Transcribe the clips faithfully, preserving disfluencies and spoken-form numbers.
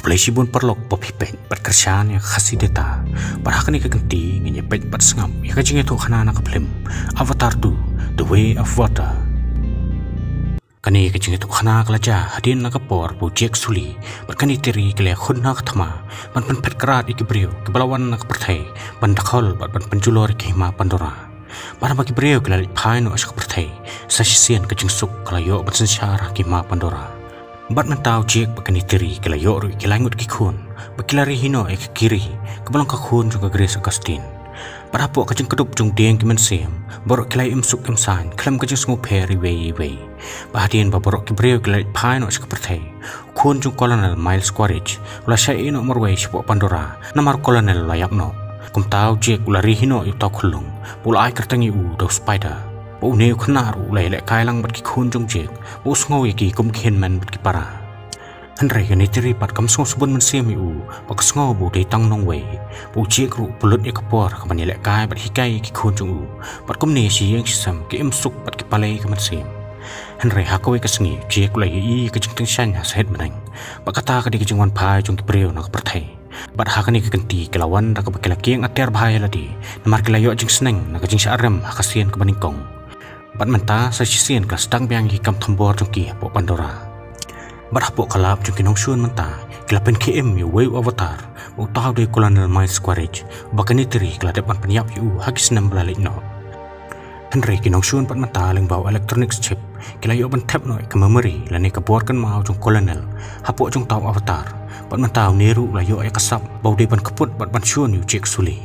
Khublei shibun paralok ba phi peit bad kyrshan ïa ka Khasi Data. Bad ha kane ka kynti ngin ïa peit bad sngap ïa ka jingïathuhkhana na ka phlim Avatar two, The Way of Water. Kane ka jingïathuhkhana ka la jia hadien na ka por ba u Jake Sully bad ka Neytiri ki la ïakhun ha ka thma ban pynphet krad ïa ki briew kiba la wan na ka pyrthei ban dkhot bad ban pynjulor ïa ka hima Pandora. Bad haba ki briew ki la leit phai noh sha ka pyrthei, sa shisien ka jingsuk ka la ïoh ban synshar ha ka hima Pandora. Bad mynta u Jake bad ka Neytiri ki la ïoh ruh ïa ki lai ngut ki khun, bad ki la ri hi noh ïa ka Kiri, kaba long ka khun jong ka Grace Augustine. Bad hapoh ka jingkdup jong u dieng ki mynsiem, baroh ki la im suk im saiñ khlem ka jingsngewpher iwei ïa iwei. Bad hadien ba baroh ki briew ki la leit phai noh sha ka pyrthei, u khun jong u Colonel Miles Quaritch u la shah ïeh noh marwei shapoh Pandora, namar u Colonel u la ïap noh. Kumta u Jake u la ri hi noh ïa uta u khyllung ba u la ai kyrteng ïa u da u Spider. Bad une u khynnah ruh u la ïalehkai lang bad ki khun jong u Jake, bad u sngew ïa ki kum ki hynmen bad ki para. Hynrei ka Neytiri pat kam sngew sbun mynsiem ïa u, bad ka sngew ba u dei tang u nongwei. Bad u Jake ruh u pynlut ïa ka por ha kaban ïalehkai bad hikai ïa ki khun jong u. Bad kumne shi ïing shi sem ki im suk bad ki pale ïa ka mynsiem. Hynrei ha kawei ka sngi u Jake u la ïohi ïa ka jingtyngshaiñ ha sahit bneng. Bad kata ka dei ka jingwan phai jong ki briew na ka pyrthei. Bad ha kane ka kynti ki la wan da kaba ki la kieng atiar bha ïa lade, namar ki la ïoh jingsneng na ka jingshah rem ha ka sien kaba nyngkong. Bad mynta sa shisien ki la sdang biang ïa ki kam thombor jong ki hapoh Pandora. Bad hapoh ka lap jong ki nongshun mynta ki la pynkhie im ïa uwei u avatar, uta u dei u Colonel Miles Quaritch, uba ka Neytiri ki la dep ban pynïap ïa u ha ki snem ba la leit noh. Hynrei ki nongshun pat mynta lyngba u electronic chip ki la ïoh ban thep noh ïa ka memory lane ka bor kynmaw jong u Colonel hapoh jong uta u avatar. Bad mynta une ruh u la ïoh ïa ka sap ba u dei ban kput bad ban shun ïa u Jake Sully.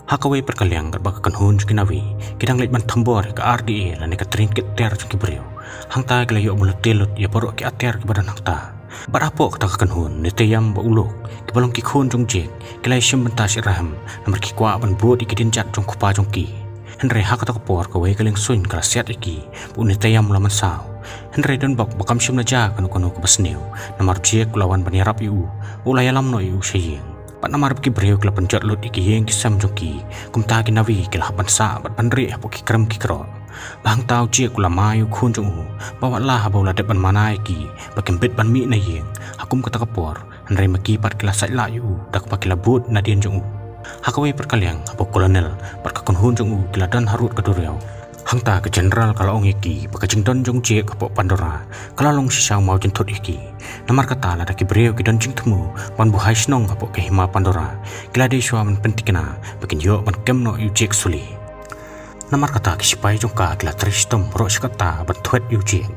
Ha kawei pat ka liang katba ka kynhun jong ki Na'vi ki dang leit ban thombor ïa ka R D A lane ka tren kit tiar jong ki briew, hangta ki la ïoh ban lute lut ïa baroh ki atiar kiba don hangta. Bad hapoh kata ka kynhun, Neteyam bad u Locke, kiba long ki khun jong u Jake, ki la ïashim bynta shitrhem namar ki kwah ban bud ïa ki dienjat jong u kpa jong ki. Hynrei ha kata ka por kawei ka liengsuiñ ka la siat ïa ki, bad u Neteyam u la mynsaw. Hynrei don bok ba kam shym la jia kano kano kaba sniew, namar u Jake u la wan ban ïarap ïa u, bad u la ïalam noh ïa u sha ïing. Bad namar ba ki briew ki la pynjot lut ïa ki ïing ki sem jong ki, kumta ki Na'vi ki la hap ban sah bad ban rieh hapoh ki krem ki krok. Bad hangta u Jake u la mai ïa u khun jong u, ba wat la haba u la dep ban mana ïa ki ba kim bit ban mih na ïing ha kum kata ka por, hynrei ma ki pat ki la sait lah ïa u da kaba ki la bud nadien jong u. Ha kawei pat ka liang, haba u Colonel bad ka kynhun jong u ki la don harud ka duriaw, hangta ka General ka la ong ïa ki ba ka jingdon jong u Jake hapoh Pandora ka la long shisha u mawjynthut ïa ki. Namar kata lada ki briew ki don jingthmu ban buhai shnong hapoh ka hima Pandora, ki la dei shuwa ban pynthikna ba kin ïoh ban kem noh ïa u Jake Sully. Namar kata ki shipai jong ka ki la trei shitom baroh shi katta ban thwet ïa u Jake.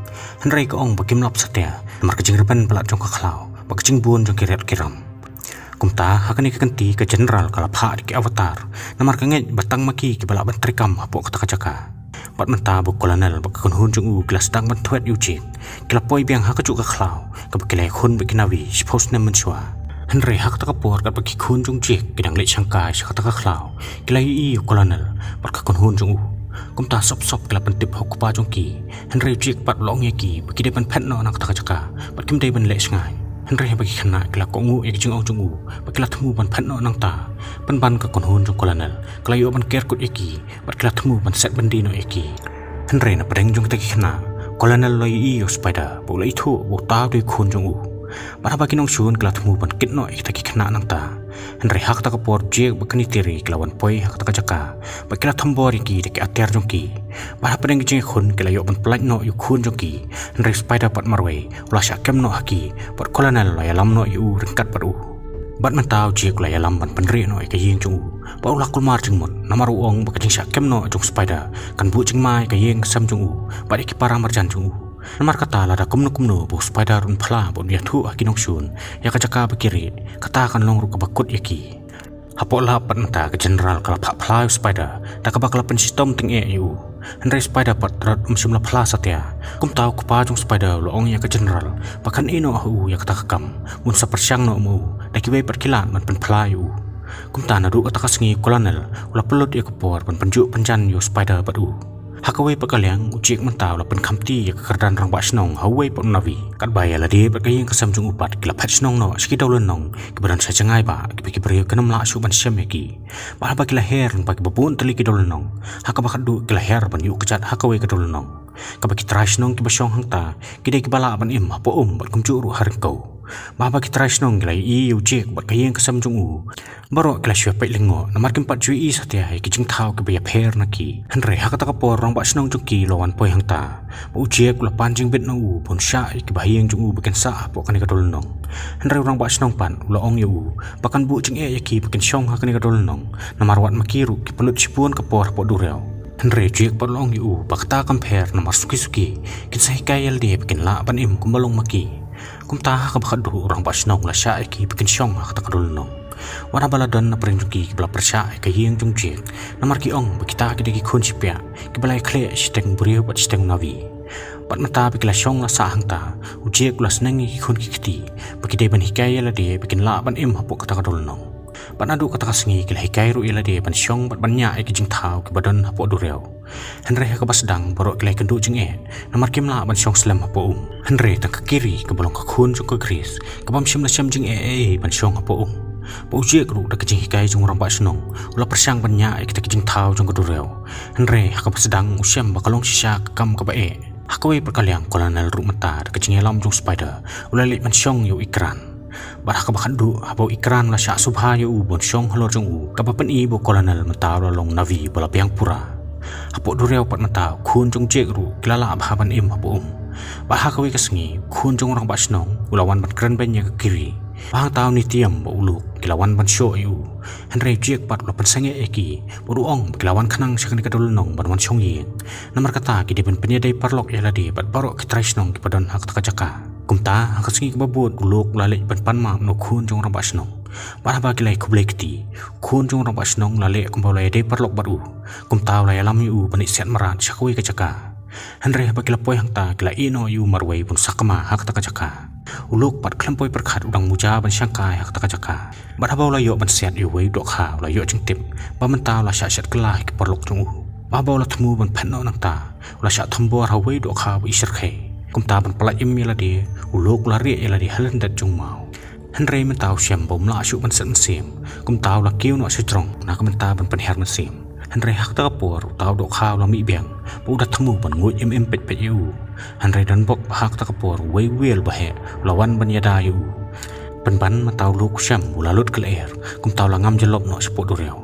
Hynrei ka ong ba kim lap satia namar ka jingrben palat jong ka khlaw bad ka jingbun jong ki riat ki ram. Kumta ha kane ka kynti ka General ka la phah da ki avatar, namar ka ngeit ba tang ma ki kiba lah ban treikam hapoh kata ka jaka. Bad mynta ba u Colonel bad ka kynhun jong u ki la sdang ban thwet ïa u Jake, ki la poi biang ha kajuh ka khlaw kaba ki la ïakhun bad ki Na'vi shiphew snem mynshuwa. Hynrei ha kata ka por katba ki khun jong u Jake ki dang leit shangkai sha kata ka khlaw, ki la ïohi ïa u Colonel bad ka kynhun jong u. Kumta sop sop ki la pyntip ha u kpa jong ki. Hynrei u Jake pat u la ong ïa ki ba ki dei ban phet noh na kata ka jaka bad kim dei ban leh shngaiñ. Hynrei haba ki khynnah ki la kohnguh ïa ka jingong jong u bad ki la thmu ban phet noh nangta, pynban ka kynhun jong u Colonel ka la ïoh ban ker kut ïa ki bad ki la thmu ban set byndi noh ïa ki. Hynrei na pdeng jong kita ki khynnah, u Colonel u la ïohi ïa u Spider ba u la ithuh ba uta u dei u khun jong u. Bad haba ki nongshun ki la thmu ban kit noh ïa kita ki khynnah nangta, hynrei ha kata ka por u Jake bad ka Neytiri ki la wan poi ha kata ka jaka bad ki la thombor ïa ki da ki atiar jong ki. Bad hapdeng ka jingïakhun ki la ïoh ban pyllait noh ïa u khun jong ki, hynrei u Spider pat marwei u la shah kem noh ha ki, bad u Colonel u la ïalam noh ïa u ryngkat bad u. Bad mynta u Jake u la ïalam ban pynrieh noh ïa ka ïing jong u, bad u la kulmar jingmut namar u ong ba ka jingshah kem noh jong u Spider kan buh jingma ïa ka ïing ka sem jong u bad ïa ki para marjan jong u. Namar kata lada kumno kumno ba u Spider un phla bad un ïathuh ha ki nongshun ïa ka jaka ba ki rieh, kata kan long ruh kaba kut ïa ki. Hapoh lap pat mynta ka General ka la phah phla ïa u Spider da kaba ka la pynshitom tyngeh ïa u. Hynrei u Spider pat rud um shym la phla satia. Kumta u kpa jong u Spider u la ong ïa ka General ba kan ïeh noh ha u ïa kata ka kam, un sa pyrshang noh ma u da kiwei pat ki lad ban pynphla ïa u. Kumta naduh kata ka sngi u Colonel u la pynlut ïa ka por ban pynjuh pynjan ïa u Spider bad u. Ha kawei pat ka liang u Jake mynta u la pynkhamti ïa ka kyrdan rangbah shnong ha uwei pat u Na'vi. Katba ïa lade bad ka ïing ka sem jong u pat ki la phet shnong noh sha ki dewlynnong kiba don sha jngai bah, kiba ki briew kin ym lah shuh ban shem ïa ki. Bad haba ki la her lyngba kiba bun tylli ki dewlynnong, ha kaba khatduh ki la her ban ïuh kjat ha kawei ka dewlynnong. Kaba ki trai shnong kiba shong hangta ki dei kiba lah ban im hapoh um bad kumjuh ruh ha ryngkew. Ba haba ki trai shnong ki la ïohi ïa u Jake bad ka ïing ka sem jong u, baroh ki la shu peit lyngngoh namar kim pat ju ïohi satia ïa ki jingthaw kiba ïapher na ki. Hynrei ha kata ka por u rangbah shnong jong ki u la wan poi hangta. Ba u Jake u la pan jingbit na u ban shah ïa kiba ha ïing jong u ba kin sah hapoh kane ka dewlynnong. Hynrei u rangbah shnong pat u la ong ïa u ba kan buh jingeh ïa ki ba kin shong ha kane ka dewlynnong, namar wat ma ki ruh ki pynlut shibun ka por hapoh duriaw. Hynrei u Jake pat u la ong ïa u ba kata kam pher namar suki suki kin sa hikai ïa lade ba kin lah ban im kumba long ma ki. Kumta ha kaba khatduh u rangbah shnong u la shah ïa ki ba kin shong ha kata ka dewlynnong. Wat haba la don na pdeng jong ki kiba la pyrshah ïa ka ïing jong u Jake, namar ki ong ba kita ki dei ki khun shipiah kiba la ïakhleh shiteng briew bad shiteng navi. Bad mynta ba ki la shong la sah hangta, u Jake u la sneng ïa ki khun ki kti ba ki dei ban hikai ïa lade ba kin lah ban im hapoh kata ka dewlynnong. Bad naduh kata ka sngi ki la hikai ruh ïa lade ban shong bad ban ñiah ïa ki jingthaw kiba don hapoh duriaw. Hynrei ha kaba sdang baroh ki la ïakynduh jingeh namar kim lah ban shong slem hapoh um. Hynrei tang ka Kiri kaba long ka khun jong ka Grace ka bym shym la shem jingeh ei ei ban shong hapoh um. Ba u Jake ruh da ka jinghikai jong u rangbah shnong u la pyrshang ban ñiah ïa kita ki jingthaw jong ka duriaw. Hynrei ha kaba sdang u shem ba ka long shisha ka kam kaba eh. Ha kawei pat ka liang u Colonel ruh mynta da ka jingïalam jong u Spider u la leit ban shong ïa u Ikran. Bad ha kaba khatduh haba u Ikran u la shah sngewbha ïa u ban shong halor jong u, kaba pyni ba u Colonel mynta u la long navi ba la biang pura. Hapoh duriaw pat mynta u khun jong u Jake ruh ki la lah bha ban im hapoh um. Bad ha kawei ka sngi u khun jong u rangbah shnong u la wan ban kren beiñ ïa ka Kiri. Ba hangta u Nitiam bad u Luke ki la wan ban shoh ïa u. Hynrei u Jake pat u la pynsangeh ïa ki bad u ong ba ki la wan khnang sha kane ka dewlynnong ban wan shong ïing. Namar kata ki dei ban pynïadei paralok ïa lade bad baroh ki trai shnong kiba don ha kata ka jaka. Kumta ha ka sngi kaba bud u Luke u la leit ban pan map na u khun jong u rangbah shnong. Bad haba ki la ïakhublei kti, u khun jong u rangbah shnong u la leh kumba u la ïadei paralok bad u. Kumta u la ïalam ïa u ban leit siat mrad sha kawei ka jaka. Hynrei haba ki la poi hangta ki la ïeh noh ïa u marwei ban sakma ha kata ka jaka. U Luke pat khlem poi pyrkhat u dang muja ban shangkai ha kata ka jaka. Bad haba u la ïoh ban siat ïa uwei u dohkha u la ïoh jingtip ba mynta u la shah shet kylla ïa ki paralok jong u. Bad haba u la thmu ban phet noh nangta u la shah thombor ha uwei u dohkha ba i shyrkhei. Kumta ban pyllait im ïa lade u Luke u la rieh ïa lade ha lyndet jong u maw. Hynrei mynta u shem ba um lah shuh ban set mynsiem. Kumta u la kiew noh sha jrong na ka bynta ban pynhiar mynsiem. Hynrei ha kata ka por uta u dohkha u la mih biang bad u da thmu ban nguid im im peit peit ïa u. Hynrei donbok ba ha kata ka por uwei u whale ba heh u la wan ban ïada ïa u. Pynban mynta u Luke u shem u la lut ka lyer, kumta u la ngam jyllop noh shapoh duriaw.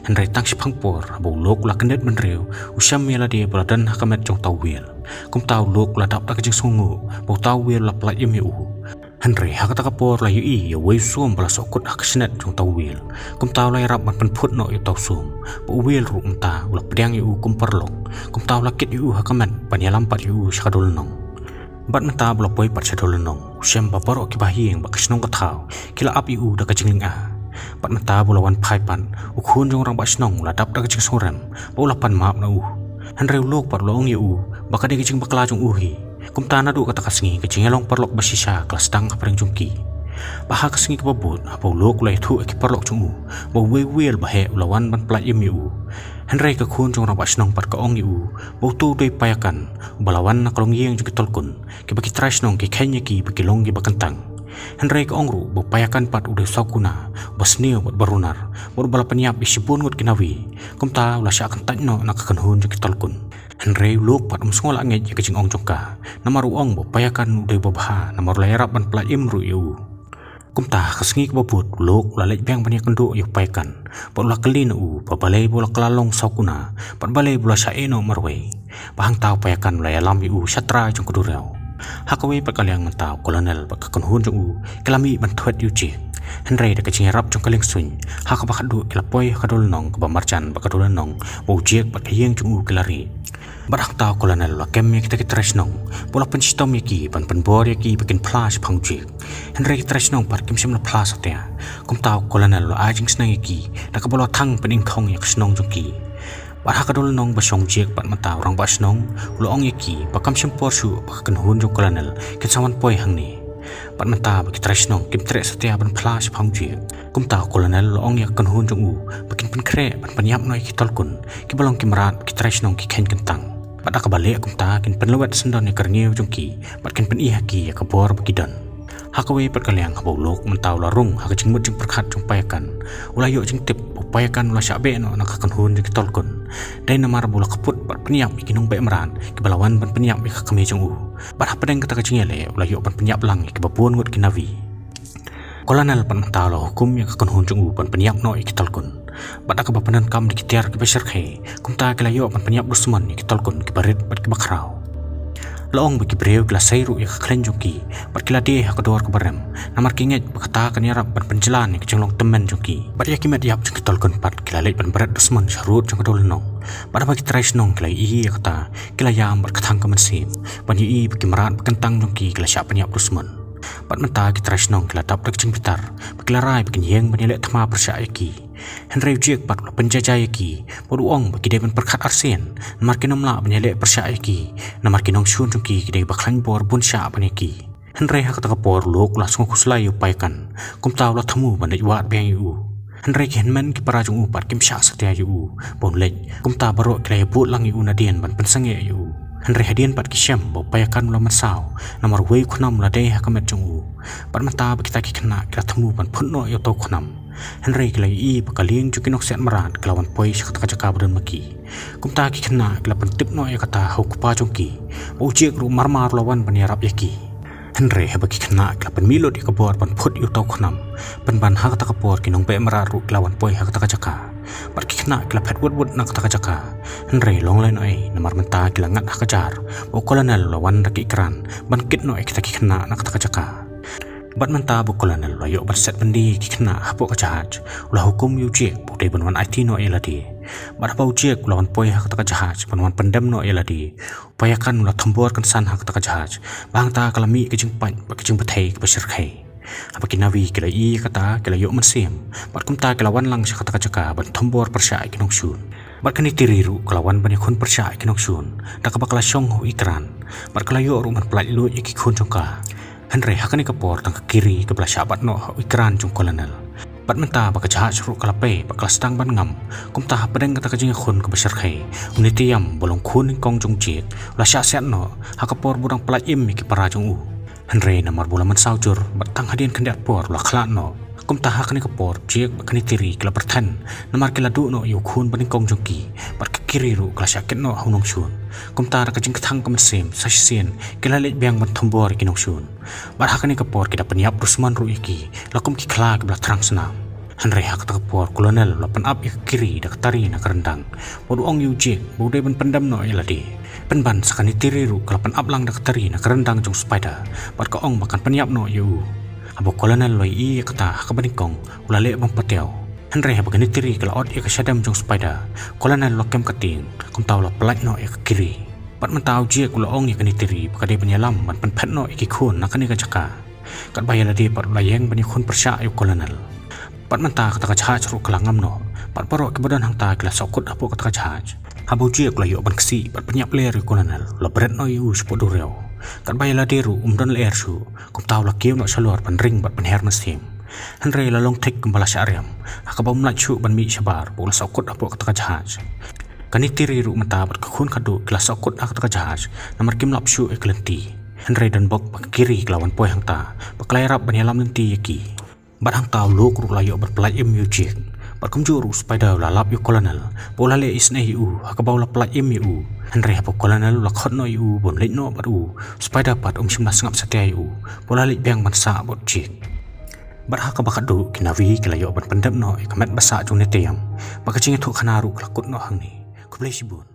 Hynrei tang shiphang por haba u Luke u la kyndit bynriew u shem ïa lade ba la don ha ka met jong uta u whale. Kumta u Luke u la dap da ka jingsngewnguh ba uta u whale u la pyllait im ïa u. Hynrei ha kata ka por u la ïohi ïa uwei u sum ba la sohkut ha ka shyndet jong uta u whale. Kumta u la ïarap ban pynphut noh ïa uta u sum. Bad u whale ruh mynta u la pdiang ïa u kum paralok. Kumta u la kit ïa u ha ka met ban ïalam pat ïa u sha ka dewlynnong. Bad mynta ba u la poi pat sha dewlynnong u shem ba baroh kiba ha ïing bad ka shnong ka thaw ki la ap ïa u da ka jinglynga. Bad mynta ba u la wan phai pat u khun jong u rangbah shnong u la dap da ka jingsngewrem bad u la pan map na u. Hynrei u Luke pat u la ong ïa u ba ka dei ka jingbakla jong u hi. Kumta naduh kata ka sngi ka jingïalong paralok ba shisha ka la sdang hapdeng jong ki. Bad ha ka sngi kaba bud haba u Luke u la ïathuh ïa ki paralok jong u ba uwei u whale ba heh u la wan ban pyllait im ïa u. Hynrei ka khun jong u rangbah shnong pat ka ong ïa u ba uto u dei u Payakan uba la wan na ka longïing jong ki Tolkun, kiba ki trai shnong ki kheiñ ïa ki ba ki long kiba kyntang. Hynrei ka ong ruh ba u Payakan pat u dei u sawkuna uba sniew bad ba runar bad uba la pynïap ïa shibun ngut ki navi. Kumta u la shah kyntait noh na ka kynhun jong ki Tolkun. Hynrei u Luke pat um sngewlah ngeit ïa ka jingong jong ka, namar u ong ba u Payakan u dei uba bha namar u la ïarap ban pyllait im ruh ïa u. Kumta ha ka sngi kaba bud u Luke u la leit biang ban ïakynduh ïa u Payakan bad u la kylli na u ba balei ba u la kylla long u sawkuna bad balei ba u la shah ïeh noh marwei. Bad hangta u Payakan u la ïalam ïa u sha trai jong ka duriaw. Ha kawei pat ka liang mynta u Colonel bad ka kynhun jong u ki la mih ban thwet ïa u Jake. Hynrei da ka jingïarap jong ka liengsuiñ ha kaba khatduh ki la poi ha ka dewlynnong kaba marjan bad ka dewlynnong ba u Jake bad ka ïing jong u ki la rieh. Bad hangta u Colonel u la kem ïa kita ki trai shnong bad u la pynshitom ïa ki ban pynbor ïa ki ba kin phla shaphang u Jake. Hynrei ki trai shnong pat kim shym la phla satia. Kumta u Colonel u la ai jingsneng ïa ki da kaba u la thang pyningkhong ïa ka shnong jong ki. Bad ha ka dewlynnong ba shong u Jake bad mynta u rangbah shnong u la ong ïa ki ba kam shym por shuh ba ka kynhun jong u Colonel kin sa wan poi hangne. Bad mynta ba ki trai shnong kim treh satia ban phla shaphang u Jake, kumta u Colonel u la ong ïa ka kynhun jong u ba kin pynkhreh ban pynïap noh ïa ki Tolkun kiba long ki mrad ba ki trai shnong ki kheiñ kyntang. Bad da kaba leh kumta kin pynlwet syndon ïa ka rngiew jong ki bad kin pyni ha ki ïa ka bor ba ki don. Ha kawei pat ka liang haba u Luke mynta u la rung ha ka jingmut jingpyrkhat jong u Payakan, u la ïoh jingtip ba u Payakan u la shah beh noh na ka kynhun jong ki Tolkun. Dei namar ba u la kput bad pynïap ïa ki nongbeh mrad kiba la wan ban pynïap ïa ka kmie jong u. Bad hapdeng kata ka jingïaleh u la ïoh ban pynïap lang ïa kiba bun ngut ki navi. Colonel pat mynta u la hukum ïa ka kynhun jong u ban pynïap noh ïa ki talkun. Bad ha kaba pyndonkam da ki tiar kiba shyrkhei, kumta ki la ïoh ban pynïap dusmon ïa ki talkun kiba rit bad kiba khraw. La ong ba ki briew ki la sei ruh ïa ka khleiñ jong ki, bad ki la die ha ka dor kaba rem, namar ki ngeit ba kata kan ïarap ban pynjlan ïa ka jinglong tymmen jong ki. Bad ïa ki met ïap jong ki talkun pat ki la leit ban bret dusmon sha rud jong ka dewlynnong. Bad haba ki trai shnong ki la ïohi ïa kata, ki la ïam bad ka thang ka mynsiem, ban ïohi ba ki mrad ba kyntang jong ki ki la shah pynïap dusmon. Bad mynta ki trai shnong ki la dap da ka jingbitar, bad ki la rai ba kin ïeng ban ïaleh thma pyrshah ïa ki. Hynrei u Jake pat u la pynjaijai ïa ki, bad u ong ba ki dei ban pyrkhat arsien, namar kin ym lah ban ïaleh pyrshah ïa ki, namar ki nongshun jong ki ki dei ba khlaiñ bor bun shah ban ïa ki. Hynrei ha kata ka por u Luke u la sngewkhuslai ïa u Payakan, kumta u la thmu ban leit wad biang ïa u. Hynrei ki hynmen ki para jong u pat kim shah satia ïa u ban leit, kumta baroh ki la ïabud lang ïa u nadien ban pynsangeh ïa u. Hynrei hadien pat ki shem ba u Payakan u la mynsaw, namar uwei u khnam u la dei ha ka met jong u. Bad mynta ba kita ki khynnah ki la thmu ban phut noh ïa uta u khnam. Hynrei ki la ïohi ba ka lieng jong ki nongsiat mrad ki la wan poi sha kata ka jaka ba don ma ki. Kumta ki khynnah ki la pyntip noh ïa kata ha u kpa jong ki, ba u Jake ruh marmar u la wan ban ïarap ïa ki. Hynrei haba ki khynnah ki la pynmih lut ïa ka bor ban phut ïa uta u khnam, pynban ha kata ka por ki nongbeh mrad ruh ki la wan poi ha kata ka jaka. Bad ki khynnah ki la phet wut wut na kata ka jaka. Hynrei long lehnohei, namar mynta ki la ngat ha ka jar ba u Colonel u la wan da ki ikran ban kit noh ïa kita ki khynnah na kata ka jaka. Bad mynta ba u Colonel u la ïoh ban set byndi ïa ki khynnah hapoh ka jahaj, u la hukum ïa u Jake ba u dei ban wan aiti noh ïa lade. Bad haba u Jake u la wan poi ha kata ka jahaj ban wan pyndem noh ïa lade, u Payakan u la thombor kynsan ha kata ka jahaj, bad hangta ka la mih ka jingpait bad ka jingbthei kaba shyrkhei. Haba ki Navy ki la ïohi ïa kata ki la ïoh mynsiem, bad kumta ki la wan lang sha kata ka jaka ban thombor pyrshah ïa ki nongshun. Bad ka Neytiri ruh ka la wan ban ïakhun pyrshah ïa ki nongshun, da kaba ka la shong ha u ikran, bad ka la ïoh ruh ban pyllait luid ïa ki khun jong ka. Hynrei ha kane ka por tang ka Kiri kaba la shah bat noh ha u ikran jong u Colonel. Bad mynta ba ka jahaj ruh ka la pei bad ka la sdang ban ngam, kumta hapdeng kata ka jingïakhun kaba shyrkhei, u Niteyam ba long khun nyngkong jong u Jake u la shah siat noh, ha ka por ba u dang pyllait im ïa ki para jong u. Hynrei namar ba u la mynsaw jur bad tang hadien khyndiat por u la khlad noh. Kumta ha kane ka por u Jake bad ka Neytiri ki la pyrthen, namar ki la duh noh ïa u khun ba nyngkong jong ki. Bad ka Kiri ruh ka la shah kit noh ha u nongshun. Kumta da ka jingkthang ka mynsiem sa shisien ki la leit biang ban thombor ïa ki nongshun. Bad ha kane ka por ki da pynïap dusmon ruh ïa ki, la kum ki khla kiba la thrang snam. Hynrei ha kata ka por u Colonel u la pynap ïa ka Kiri da ka tari na ka ryndang, bad u ong ïa u Jake ba u dei ban pyndem noh ïa lade. Pynban sa ka Neytiri ruh ka la pynap lang da ka tari na ka ryndang jong u Spider, bad ka ong ba kan pynïap noh ïa u. Haba u Colonel u la ïohi ïa kata ha kaba nyngkong u la leh bym patiaw. Hynrei haba ka Neytiri ka la ot ïa ka shadem jong u Spider, u Colonel u la kem ka tieng, kumta u la pyllait noh ïa ka Kiri. Bad mynta u Jake u la ong ïa ka Neytiri ba ka dei ban ïalam ban pynphet noh ïa ki khun na kane ka jaka. Katba ïa lade pat u la ïeng ban ïakhun pyrshah ïa u Colonel. Bad mynta kata ka jahaj ruh ka la ngam noh, bad baroh kiba don hangta ki la sohkut hapoh kata ka jahaj. Haba u Jake u la ïoh ban ksih bad pynïap ler ïa u Colonel, u la bret noh ïa u shapoh duriaw. Katba ïa lade ruh um don lyer shuh, kumta u la kiew noh shalor ban ring bad pynher mynsiem. Hynrei la long thik kumba la shah riam, ha kaba um lah shuh ban mih shabar ba u la sohkut hapoh kata ka jahaj. Ka Neytiri ruh mynta bad ka khun khatduh ki la sohkut ha kata ka jahaj, namar kim lap shuh ïa ka lynti. Hynrei donbok ba ka Kiri ka la wan poi hangta, ba ka la ïarap ban ïalam lynti ïa ki. Bad hangta u Luke ruh u la ïoh ban pyllait im ïa u Jake. Bad kumjuh ruh u Spider u la lap ïa u Colonel ba u la leh isynei ïa u ha kaba u la pyllait im ïa u. Hynrei haba u Colonel u la khot noh ïa u ban leit noh bad u, u Spider pat um shym la sngap satia ïa u, ba u la leit biang ban sah bad u Jake. Bad ha kaba khatduh ki Na'vi ki la ïoh ban pyndep noh ïa ka met ba sah jong u Niteyam. Bad ka jingïathuhkhana ruh ka la kut noh hangne. Khublei shibun.